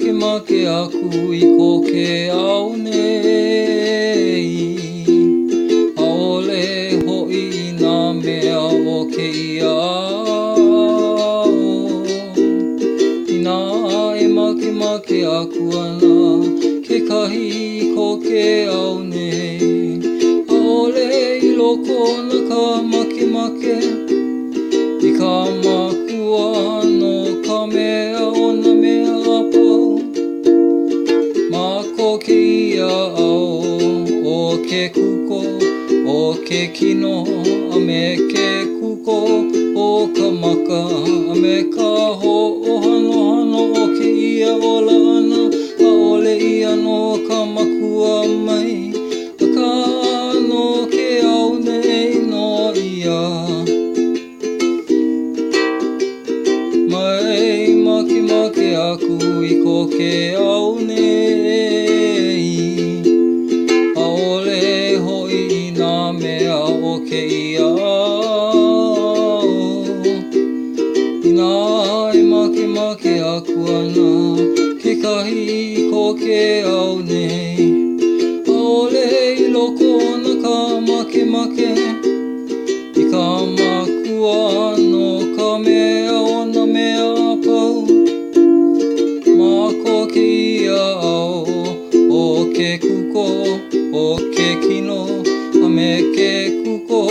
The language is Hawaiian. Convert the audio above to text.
makemake aku i ko ke ao nei, ʻaʻole hoʻi i nā mea o kēia ao. Inā e makemake aku ana kekahi i ko ke ao nei, ʻaʻole i loko ona ka makemake i ka Makua, no ka mea, ʻo nā mea a pau ma ko kēia ao, ʻo ke kuko o ke kino, a me ke kuko o ka maka, a me ka hoʻohanohano o kēia ola ʻana, ʻaʻole ia no ka Makua mai, akā, no ke ao nei nō ia. Mai makemake aku i ko ke ao nei, ʻaʻole hoʻi i nā mea o kēia ao. Inā e makemake aku ana kekahi i ko ke ao nei, ʻaʻole i loko ona ka makemake i ka Makua, no ka mea, ʻo nā mea a pau ma ko kēia ao, ʻo ke kuko o ke kino, a me ke kuko